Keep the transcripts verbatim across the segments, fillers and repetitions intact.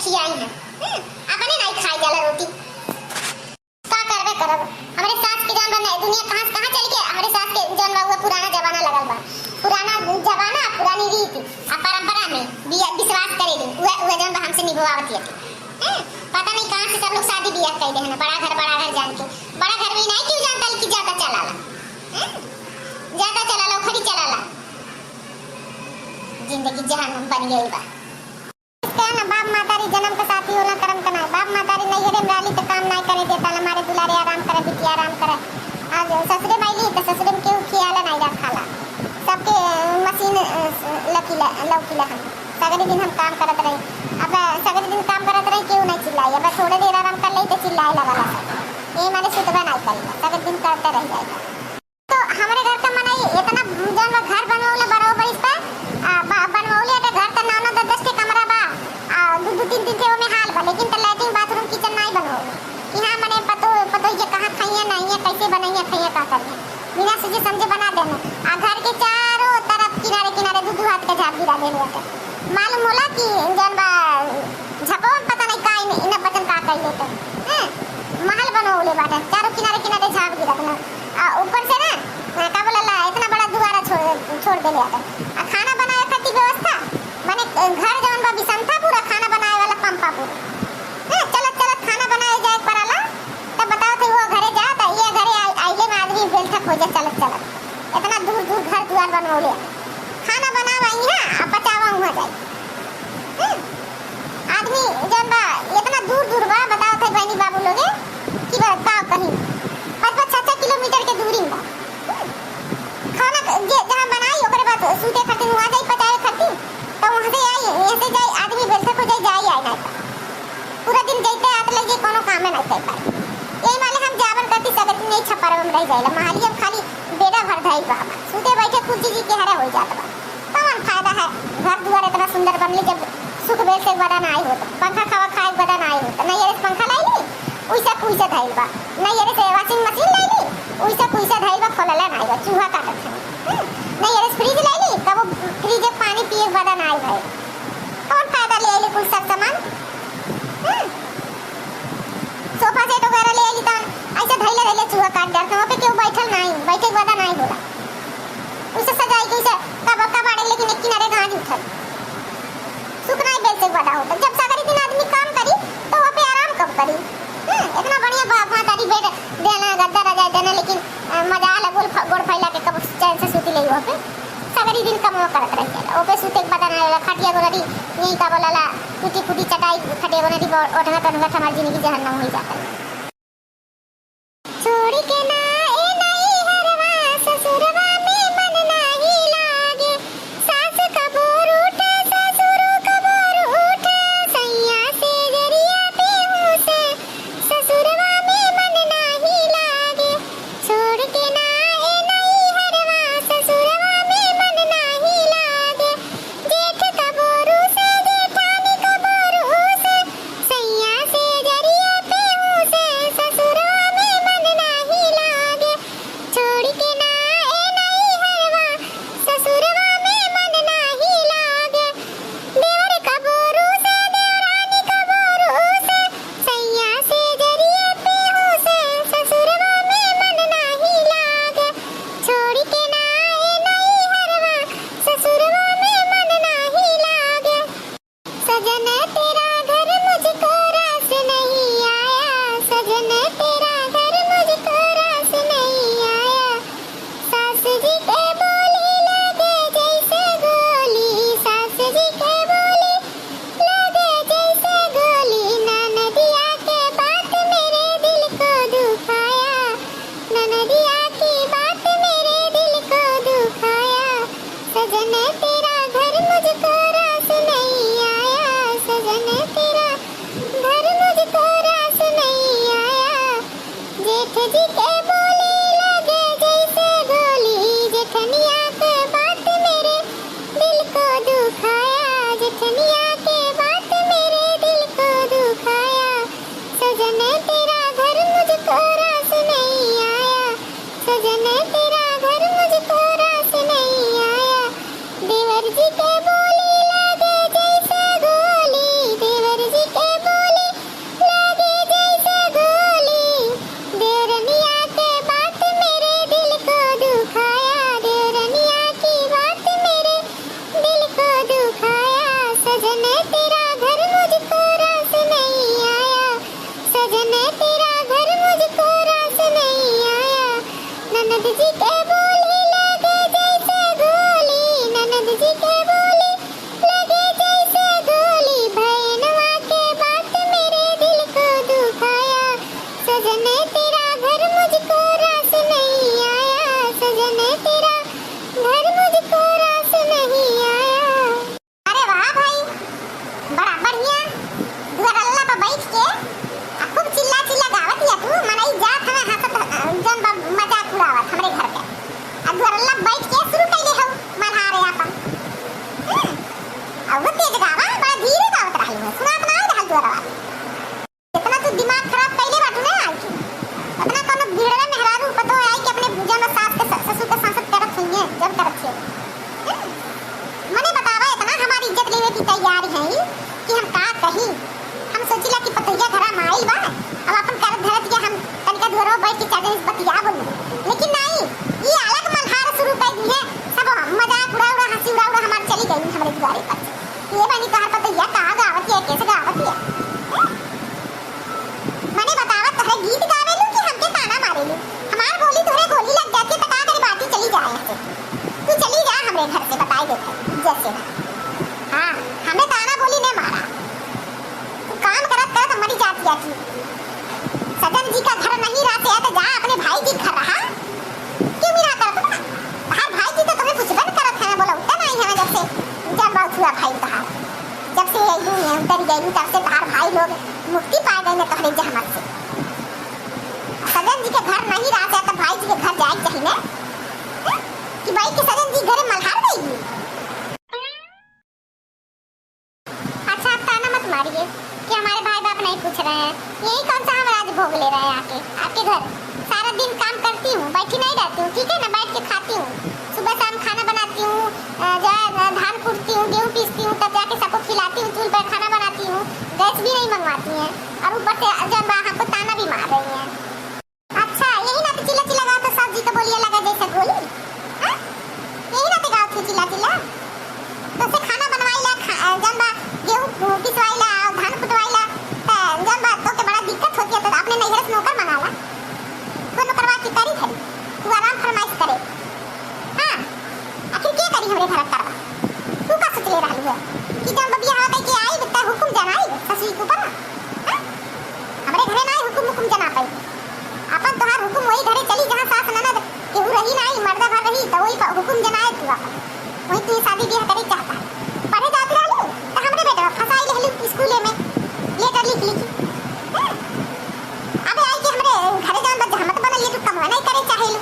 खियाई है, हम्म, अपने नाहीं खाई जाला रोटी। का करबे करब? हमरे सास के जौन बा ना, दुनिया कहाँ से कहाँ चल के, हमरे सास के जौन बा, उहे पुराना जमाना लगल बा। पुराना जमाना, पुरानी रीत आ परंपरा में बिया-, विश्वास करे दे, उहे, उहे जौन बा हमसे निभवावत है। हैं? पता नहीं कहाँ से सब लोग शादी बियाह कइ दे हैं, बड़ा घर, बड़ा घर जान के। बड़ा घर में नहीं क्यों जानता कि ज्यादा चलाला? हैं? ज्यादा चलाला, उखड़ी चलाला। जिंदगी जहन्नुम बन गई बा। कहना, बाप मतारी जनम के साथी होला, करम के नाई। बाप मतारी नैहरे में रहली त काम नाई करे देता, हमारे दुलारे आराम करे, बिटिया आराम करे। आज ससुरे में अइली त ससुरे में केहू खियाला नाई रखाला, सबके, अ, मशीन, अ, लकीला, लौकीला हम। सगरी दिन हम काम करत रही, अब सगरी दिन काम करत रही, केहू नाई चिल्लाई। अब थोड़े देर आराम कर लेई त चिल्लाए लगला सब। ये माने सुतबा नाई करी, सगरी दिन करते रह जाएगा। तो हमरे घर का मनई इतना जौन बा घर बनवले बरहो बरिस पे, आ, ब-, बनवले अटे घर त नौ नौ दस दस के कमरा बा, आ, दू दू तीन तीन के ओमे हाल बा, लेकिन त लैट्रिन बाथरूम किचन नाई बनवले। यहाँ मने पतो, पतोही के कहाँ खइया नाई है, कैसे बनइया खइया का करिया, बिना सोचे समझे बना देने। आ घर के चारों तरफ किनारे किनारे दू दू हाथ के झाँप गिरा देले अटे। मालूम होला कि जौन बा झपवन पता नहीं का इन, इन बचन का कइले त, हैं? महल बनवले बाटे, चारों किनारे किनारे झाँप गिरत ना। आ ऊपर से ना, का बोला ला, इतना बड़ा दुआरा छोड़, छोड़ देले आटे। आ खाना बनावे खातिर व्यवस्था, माने घर जौन बा बिसंथा पूरा खाना बनावे वाला पंपा पूरा। हैं? चलत चलत खाना बनावे जाए के पड़ाला, तब बताओ तो वो घरे जा, त ये घरे आइ-, आइले में आदमी बेलठक हो जाए चलत चलत। इतना दूर दूर घर दुआर बनवले। खाना बनावा इहाँ, आ पचावा उहाँ जाई। हम्म? आदमी जौन बा, इतना दूर दूर बा, बताओ थे बहनी बाबू लोगे, कि बा, का कहीं? पाँच पाँच छः छः किलोमीटर के दूरी में बा। हम्म? खाना क-, जे जहाँ बनाई, ओकरे बाद सूते खातिर उहाँ जाई, पचावे खातिर। तो वहाँ से आई, यहाँ से जाई, आदमी बेलठक हो जाई, जाई आए ना। पूरा दिन जैते आत लगे कोनो कामे नहीं कर पाए। यही माले हम जावन करती सगरी नहीं छपरवा में रह जाइला। महलिया में खाली बेड़ा भर धइल बा हमार। सूते बैठे कुर्सी जी के हरा हो जात बा। कौन फायदा है? घर दुआर इतना सुंदर बनली, जब सुख बेल से बड़ा ना आई होत, पंखा खावा खाए बड़ा ना आई होत। नैहरे से पंखा लाई ली, उइसा कुइसा धइल बा। नैहरे से washing machine लाई ली, उइसा कुइसा धइल बा, खोलला ना आई बा, चूहा काटत है। हम्म? नैहरे से फ्रिज लाई ली, कबो फ्रिज के पानी पिए बड़ा ना आई भाई। कौन फायदा ले आइले कुल सब सामान? हम्म? सोफा सेट वगैरह ले आइली तवन ऐसे धइले धइले चूहा काट डालत, वहाँ पे केहू बैठल नाई, बैठे के वादा नाई होला। उसे सजाई के उसे कब, कबाड़े, लेकिन एक किनारे गांज उठल। सुख नाई बेल से वादा होता। जब सगरी दिन आदमी काम करी, तो वहाँ पे आराम कब करी? हम्म, इतना बढ़िया बा-, महतारी बेड देना, गद्दा रजाई देना, लेकिन, अ, मजा आला गोल फ-, गोड़ फैला के कब चैन से सूती ले वहाँ पे। सगरी दिन कमवा करत रह जाला। ओपे सूते के पता ना होला, खटिया गोनरी, यही का बोलाला, टूटी फूटी चटाई, खटिया गोनरी पर ओढ़त ओढ़त हमार जिंदगी जहन्नम होई जाता। छोड़ के ना ए नैहरवा, ससुरवा में मन नाही लागे। सास कबो रूठे, ससुर कबो रूठे, सैया से जरिया पे हूँ से, ससुरवा में मन नाही लागे। छोड़ के ना ए नैहरवा, ससुरवा में मन नाही लागे। जेठ कबो रूसे, जेठानी कबो रूसे, सैया से जरिया पे हूँ से, जी के बोली लगे जैसे गोली, ननद जी के बोली लगे जैसे गोली, भैनवा के बात मेरे दिल को दुखाया। सजन तेरा घर मुझको रास नहीं आया, सजन तेरा घर मुझको रास नहीं आया। अरे वाह भाई, बड़ा बढ़िया। दुअरल्ला पर बैठ के आ खूब चिल्ला चिल्ला गावत या तू, मनई जात हमें हंसत, अ, जौन बा मजाक उड़ावत हमरे घर पे। आ दुअरल्ला बैठ के शुरू कइले हऊ मल्हार आपन। हम्म, आ वो तेज गावा, बड़ा धीरे गावत रहलू है, सुनात ना रहल दुअरवा। इतना तू दिमाग खराब कइले बाटू ना आके। इतना कोनो बिगड़ले मेहरारू पतो है कि अपने जौन सास के स-, ससुर के सांसत करत हुई है, जब करत है। हम्म, मने बतावा, इतना हमारी इज्जत लेवे की तैयार है कि हम का कही। हम सोचिला कि पतोहिया घरा में आइल बा, अब अपन करत धरत के हम तनिका दुअरवा बैठ के चार जने से बतिया बोली, लेकिन नहीं, ये अलग मल्हार शुरू कर दी है। सब मजाक उड़ा उड़ा, हंसी उड़ा उड़ा हमार चली गई हमरे दुआरे पर। ये बनी तोहार पतोहिया का गावत है, कैसे गावत है? हैं? मने बतावा, तोहरे गीत गावेलू कि हमके ताना मारेलू? हमार बोली तोहरे गोली लग जाती तो का करे, बाटी चली जाए यहाँ से। तू चली जा हमरे घर से, बताई देते इज्जत से। हाँ, हमें ताना बोली ने मारा। तू काम करत करत मरी जाती है तू। सजन जी का घर नहीं रहते है तो जा अपने भाई जी घर रहा। क्यों भी ना करत बा? तहार भाई जी तो तुम्हें कुछ बंद करत है, बोला उठा नहीं है जब से, जब बहुत हुआ भाई तहार। जब से ये यूं है उधर गई तब से तहार भाई लोग मुक्ति पा गए ना तोहरे जहमत से। सजन जी के घर नहीं रहते है तो भाई जी के घर जाए चाहिए ना। हैं? कि भाई के सजन जी घरे मल्हार गई। अच्छा, आप ताना मत मारिए कि हमारे भाई बाप नहीं पूछ रहे हैं। यही कौन सा हम राज भोग ले रहे हैं आके, आपके घर? सारा दिन काम करती हूँ, बैठी नहीं रहती हूँ, ठीक है ना, बैठ के खाती हूँ। सुबह शाम खाना बनाती हूँ, अ, जो है, अ, धान कूटती हूँ, गेहूँ पीसती हूँ, तब जाके सबको खिलाती हूँ, चूल्हे पर खाना बनाती हूँ, गैस भी नहीं मंगवाती हैं, और ऊपर से जो है, हमको ताना भी मार रही हैं। अच्छा, यही नाते चिल्ला चिल्ला गाओ तो सास जी का बोलिया लगा जैसे गोली। हाँ? यही नाते गाओ थे चिल्ला चिल्ला। तो से खाना बनवाई ला, खा-, जौन बा गेहूं पिसवाई ला, धान कुटवाई ला, त जौन बा तो के बड़ा दिक्कत होती है, तो अपने नैहर से नौकर मंगा ला। वो नौकरवा के करी खड़ी, तू आराम फरमाइश करे। हाँ, आखिर के करी हमरे घर करवा? तू का सोचले रहलू है कि जौन बा बियाह कइके आई, त हुकुम जनाई ससुरी के ऊपर? हाँ? हमरे घरे ना हुकुम हुकुम जना पाई। अपन तोहार हुकुम वही घरे चली जहाँ सास ननद केहू रही नाई, मर्दा भर रही, त वही प-, हुकुम जनाए तू अपन। वही तू शादी ब्याह करे चाहता है। पढ़े जात रहलू, त हमरे बेटवा फंसाई लेहलू स्कूले में, लेटर लिख लिखी। हैं? अब आई के हमरे घरे जौन बा जहमत बनल, ये तू कमवा नहीं करे चाहेलू।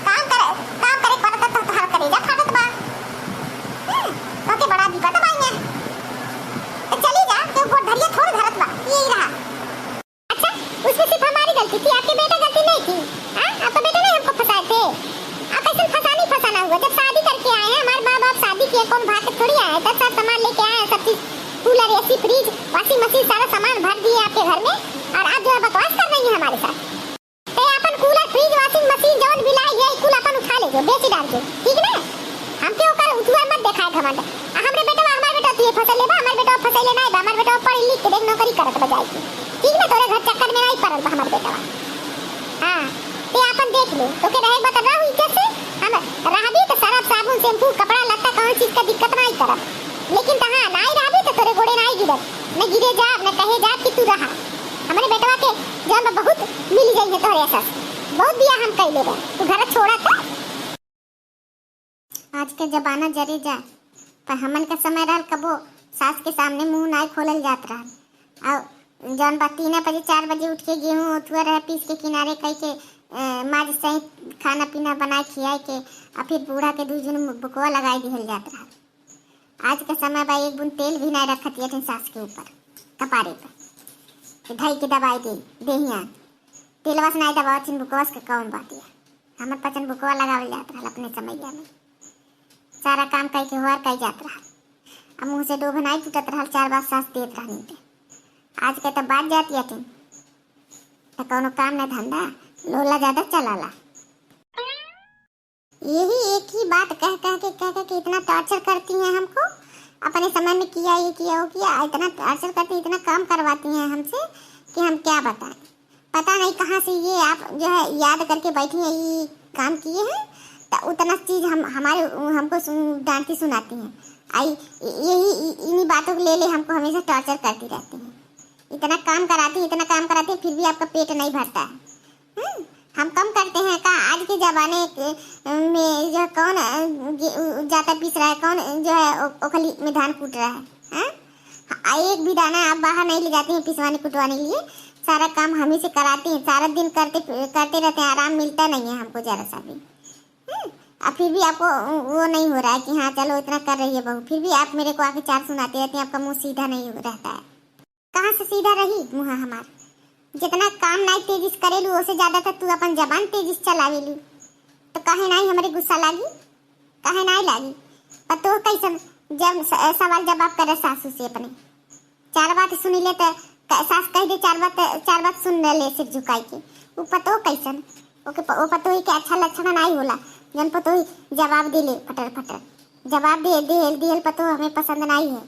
काम करे, काम करे पड़त त तोहार करेजा फाटत बा। हैं? तोके बड़ा दिक्कत बा यहाँ। त चली जा, केहू गोड़ धरिया थोड़ धरत बा, यही रहा। अच्छा, उसमें सिर्फ हमारी गलती थी, आपके बेटा गलती नहीं थी? हाँ, आपका बेटा नहीं हमको फंसाए थे? आप कैसे फंसानी फंसाना हुआ? जब शादी करके आए हैं, हमारे माँ बाप शादी किए, कौन भाग के थोड़ी आए हैं, दस साल सामान लेके आए हैं, सब चीज, कूलर, एसी, फ्रिज, वॉशिंग मशीन, सारा सामान भर दिए आपके घर में, और आप जो है बकवास कर रही हैं हमारे साथ। ते अपन कूलर, फ्रिज, वॉशिंग मशीन जौन भी लाई है, कुल अपन उठा ले जो, बेच डाल के, ठीक ना? हमके ओकर उठुआ मत देखाए घमंड। आ हमरे बेटवा, हमार बेटवा तू ये फसल लेबा, हमार बेटवा फसल लेना है बा, हमार बेटवा पढ़ लिख के देख नौकरी करत बा जाए के। ठीक ना, तोरे घर चक्कर में नहीं पड़ल बा हमार बेटवा। हाँ, ते अपन देख ले, तोके रहे बा त रह इज्जत से, हम रहबी त सरफ, साबुन, शैम्पू, कपड़ा लत्ता, कौन चीज का दिक्कत नहीं करब, लेकिन तहाँ नहीं रहबी त तोरे गोड़े नहीं गिरब, न गिरे जाब, न कहे जाब कि तू रहा। हमरे बेटवा के जौन बा बहुत मिल जाई है तोहरे असस, बहुत बियाह हम कई लेबे, तू घर छोड़ा त। आज के जमाना जरे जाए, पर हमन के समय रहल, कबो सास के सामने मुंह नाय खोलल जात रहल। और जौन बा तीन बजे, चार बजे उठ के गेहूं ओथुआ रहे, पीस के किनारे कई के, ए, माज सहित खाना पीना बनाए खियाए के, और फिर बूढ़ा के दुई जन बुकवा लगाई दिहल जात रहल। आज के समय बा, एक बूंद तेल भी नाय रखत यठिन सास के ऊपर, कपारे पर, कि धई के दबाई दे, देहिया। तेलवा से नाय दबावत छिन बुकवा से, कौन बात है? हमर पचन बुकवा लगावल जात रहल अपने समैया में। सारा काम कई के होर कई जात रहल। अब मुंह से डोभ नाई टूटत रहल, चार बात सास देत रहनी ते। आज के तो बाज जात यठिन। तो कौनो काम न धंधा, लोला ज्यादा चलाला। यही एक ही बात कह कह के, कह कह के इतना टॉर्चर करती हैं हमको। अपने समय में किया, ये किया, वो किया, इतना टॉर्चर करती, इतना काम करवाती हैं हमसे कि हम क्या बताएं। पता नहीं कहाँ से ये आप जो है याद करके बैठी हैं, ये काम किए हैं, तो उतना चीज हम, हमारे, हमको सुन-, डांटती सुनाती हैं। आई, यही, इ-, इन्हीं बातों को ले ले हमको हमेशा टॉर्चर करती रहती हैं। इतना काम कराती हैं, इतना काम कराती हैं, फिर भी आपका पेट नहीं भरता है। हम्म, हम कम करते हैं का? आज के जमाने के, में जो कौन, अ, गे-, उ-, जाता पीस रहा है, कौन जो है ओ-, ओखली में धान कूट रहा है, हैं? आ, एक भी दाना आप बाहर नहीं ले जाती हैं पिसवाने कुटवाने के लिए, सारा काम हम ही से कराती हैं, सारा दिन करते, करते रहते हैं, आराम मिलता नहीं है हमको जरा सा भी। हम्म, अब फिर भी आपको वो नहीं हो रहा है कि हाँ चलो इतना कर रही है बहू, फिर भी आप मेरे को आके चार सुनाते रहते हैं, आपका मुंह सीधा नहीं रहता है। कहाँ से सीधा रही मुँह हमार? जितना काम नाई तेजी से करेलू, ओसे ज्यादा तो तू अपन जबान तेजी से चलावेलू। तो काहे नाई हमरे गुस्सा लागी? काहे नाई लागी? पतोह कैसन, जब स-, सवाल जवाब करे सासू से अपने, चार बात सुनी ले तो क-, सास कह दे चार बात, चार बात सुन ले, ले सिर झुकाई के। वो पतोह कैसन? ओके प-, वो पतोही के अच्छा लक्षण नाई होला, जौन पतोही जवाब दे ले फटर फटर। जवाब दे, दिहल, दिहल पतोह हमें पसंद नाई है।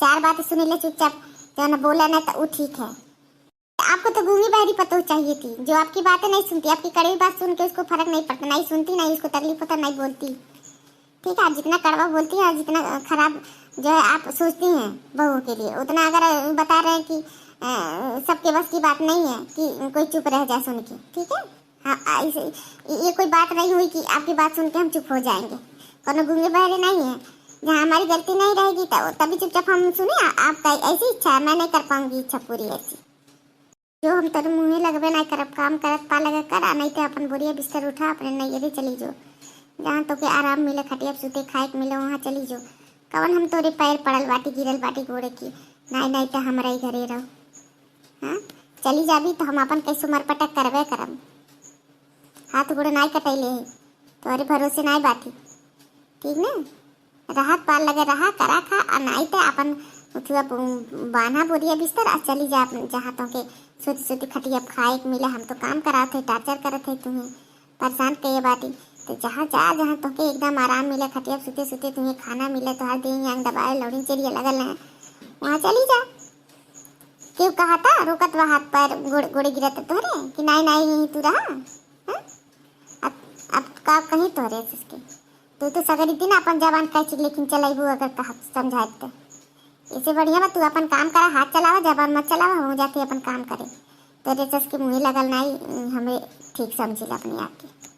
चार बात सुनी ले चुपचाप, जौन बोला ना तो वो ठीक है। आपको तो गूंगी बहरी पतोह चाहिए थी, जो आपकी बातें नहीं सुनती, आपकी कड़वी बात सुन के उसको फर्क नहीं पड़ता, नहीं सुनती, नहीं उसको तकलीफ होता, नहीं बोलती। ठीक है, आप जितना कड़वा बोलती हैं और जितना खराब जो है आप सोचती हैं बहू के लिए, उतना अगर बता रहे हैं कि, अ, सबके बस की बात नहीं है कि कोई चुप रह जाए सुन के, ठीक है? हाँ, आ, इसे, ये कोई बात नहीं हुई कि आपकी बात सुन के हम चुप हो जाएंगे। कोनो गूंगे बहरे नहीं है, जहाँ हमारी गलती नहीं रहेगी तो तभी चुपचाप हम सुने। आ-, आपका ऐसी इच्छा है, मैं नहीं कर पाऊंगी इच्छा पूरी ऐसी। जो हम तोरे मुँहे लगबे नहीं करब, काम करत पा लगे कर, आ नहीं तो अपन बोरिया बिस्तर उठा, अपने नैहरे चली जो, जहाँ तोके आराम मिले, खटिया पे सूते खाए के मिले, वहाँ चली जो। कवन हम तोरे पैर पड़ल बाटी, गिरल बाटी गोड़े की, नहीं, नहीं तो हमरा ही घरे रहो। हाँ, चली जाबी तो हम अपन कैसो मरपटक करबे करब, हाथ गोड़ नाई कटैले है, तोरे भरोसे नाई बाटी, ठीक ना? रहत पाल लगे रहा, करा खा, आ नाई ते अपन उठुआ ब-, बान्हा बोरिया बिस्तर आ चली जा अपन, जहाँ तोके सूती सूती खटिया पे खाए के मिले। हम तो काम करात है, टॉर्चर करत है तुम्हें, परेशान कइले बाटी। तो जहाँ जा, जहाँ तोके एकदम आराम मिले, खटिया पे सूते सूते तुम्हें खाना मिले, तोहार देह अंग दबाए लौड़िन चिड़िया लगल है, वहाँ चली जा। क्यों कहा था रोकत बा हाथ पैर गोड़, गोड़े गिरत तोहरे कि नाई नाई यहीं तू रहा? हाँ? अब, अब का कहीं तोहरे सिसके? तू तो सगरी दिन अपन जबान कैची लेकिन चलैबू, अगर कहा समझाए तो। इसे बढ़िया बा तू अपन काम करा, हाथ चलावा, जबान मत चलावा, हम जाते अपन काम करे। तोरे सस के मुँहे लगल नाई, हमें ठीक समझिला अपने आप के।